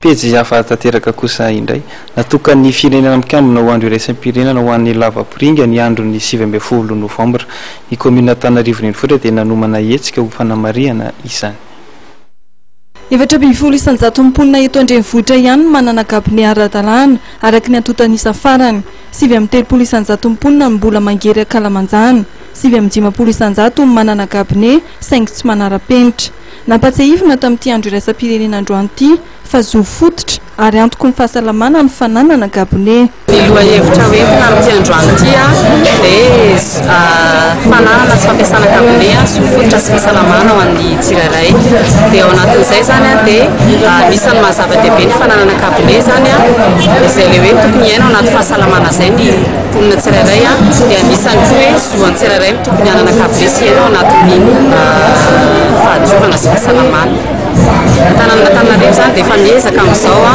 Pejy hafa tanteraka kosa indray. Natokan'ny Firenena Mikambana ho Andro Iraisam-pirenena ho an'ny Lavapiringa ny andron'ny 19 novambra. Ny kaominina Antananarivo Renivohitra dia nanomana hetsika ho fanamarihana izany. 14 isan-jaton'ny mponina eto an-drenivohitra ihany no manana gabone ara-dalàna, araka ny antontan'isa farany. 39 isan-jaton'ny mponina no mbola mangery ankalamanjana. 59 isan-jato no manana gabone saingy tsy manara-penitra. Nampatsiahivina tamin'ity andro iraisam-pirenena androany ity fa zo fototra ary antoky ny fahasalamana ny fananana gabone. Ny lohahevitra hoentina amin'ity androany ity dia fananana sy fampiasana gabone, zo fototra sy fahasalamana ho an'ny tsirairay. Dia ao anatin'izay izany dia anisan'ny maha zava-dehibe ny fananana gabone izany, izay ilay hoe tokony hiaina ao anaty fahasalamana izay ny mponina tsirairay dia anisan'ny koa hoe zo an'ny tsirairay ny tokony hanana gabone sy hiaina ao anatin'ny fahadiovana sy fahasalamana. Tanànan'Antananarivo izany dia efa miezaka amin'izao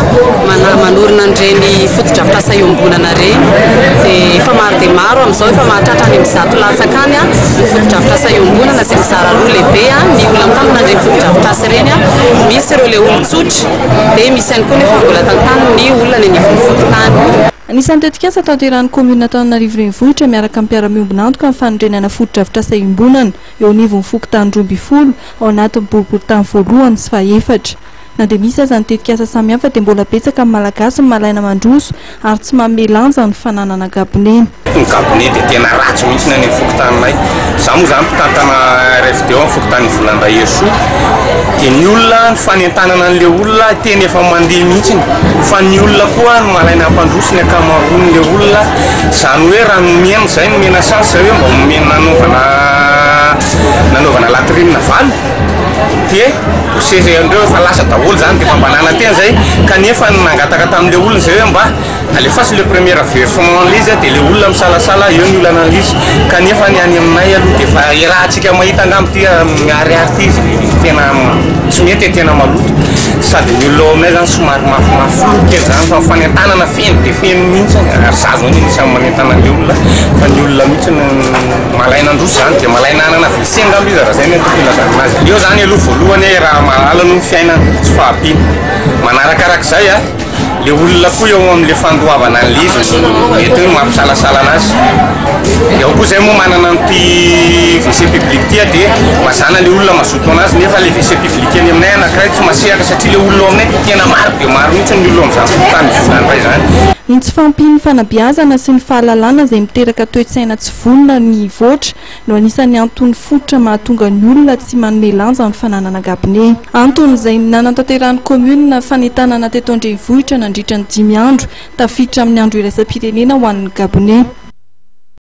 manorina an'ireny fotodrafitrasa iombonana ireny dia efa maro dia maro amin'izao, efa mahatratra any amin'ny 100 latsaka any ny fotodrafitrasa iombonana izay mizara roa lehibe ny olona mitantana an'ireny fotodrafitrasa ireny, misy ireo ilay olon-tsotra dia misy ihany koa nefa mbola tantanin'ny olona any anivon'ny fokontany. Anisan'ny tetikasa tanterahin'ny kaominina Antananarivo Renivohitra miaraka amin'ny mpiara-miombon'antoka ny fanorenana fotodrafitrasa iombonana eo anivon'ny fokontany 12 ao anatin'ny boriborintany voalohany sy fahefatra. Na dia misy aza ny tetikasa samihafa dia mbola betsaka ny Malagasy no malaina mandroso ary tsy manome lanja ny fananana gabone. Ny gabone dia tena ratsy mihitsy any amin'ny fokontaninay. Izaho moa izany mpitantana RFD ao amin'ny fokontany Volandray Herisoa. Dia ny olona, ny fanentanana an'ilay olona tena efa mandeha mihitsy fa ny olona koa no malaina hampandroso ny ankamaroan'ilay olona. Izany hoe raha nomena izay, nomena chance izay hoe mba omena nanaovana nanaovana latrine valo dia dossier an'ireo efa lasa daholo izany dia efa mba nanantena izay kanefa nangataka tamin'ilay olona izay hoe mba Alefaso le première versement an'le izy dia le olona misalasala eo ny olana an'le izy kanefa ny any aminay aloha dia efa iarahantsika mahita angamba ity miharihary ity izy tena tsy mety e tena maloto sady ny olona ao aminay zany somary mafimafy loha kely zany fa fanentanana feno dia feno mihitsy ary za zao ny anisan'ny manentana an'le olona fa ny olona mihitsy no malaina handroso zany dia malaina hanana WC angamba izy raha zay no tokony ilazana anazy aleo zany aloha voalohany hoe raha mahalala aloha ny fiainana tsy fahampiana manarakarak'izay a Le olona koa eo amle fandoavana anle izy no mety hoe mampisalasala anazy. De ao koa zay moa manana an'ity WC public ty de mazàna le olona mazoto anazy nefa le WC public eny aminay anakiray tsy masehaka satria le olona ao aminay de tena maro de maro mihitsy ny olona ao amin'izany fokontany Volanindray zany. Ny tsy fahampian'ny fanabeazana sy ny fahalalana izay miteraka toe-tsaina tsy vonona ny hivoatra no anisan'ny antony fototra mahatonga ny olona tsy manome lanja ny fananana gabone. Antony izay nanatanterahan'ny kaominina fanentanana teto an-drenivohitra nandritra ny dimy andro, tafiditra amin'ny andro iraisam-pirenena ho an'ny gabone.